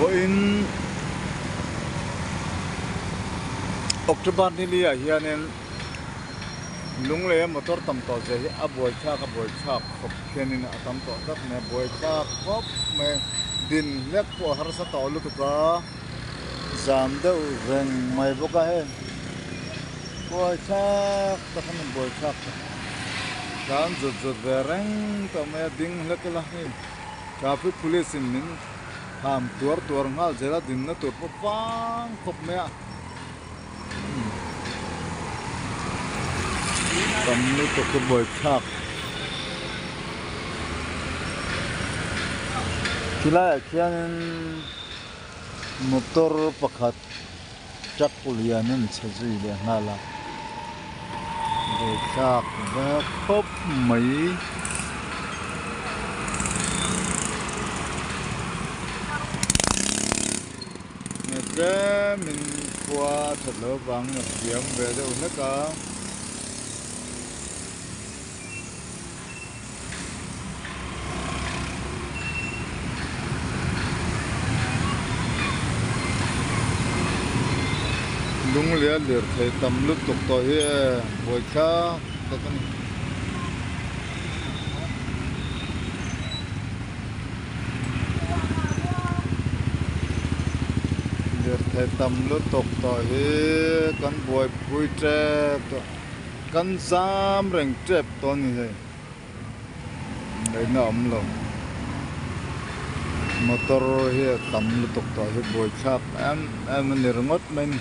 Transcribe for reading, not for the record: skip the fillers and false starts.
Vawiin October ni li ah hianin Lungleia motor tam tawh zia hi a buaithlak a buaithlak khawp hianin a tam tawh tlat mai a, buaithlak khawp mai a, din hlek pawh a harsa tawh lutuk a, zam deuh reng mai bawk a hei buaithlak tak a ni buaithlak tak tlan zut zut ve reng tawh mai a ding hlek ila hei traffic police in min ham tuar tuar nghal zel a dinna tur pawh vang khawp mai a. Tam lutuk hi buaithlak khilaiah khianin motor pakhat truck lian a inchhe zui leh nghal a buaithlak vek khawp mai. Tlemin khua a that loh avangin a thiam ve deuh hlek a. Lunglia lirthei tam lutuk tawh hi e buaithlak tak a ni. Lirthei tam lutuk tawh hi kan buaipui tep tawh kan zam reng tep tawh a ni hei ngaihna awm lo motor hi a tam lutuk tawh hi buaithlak em em a ni ringawt mai a ni.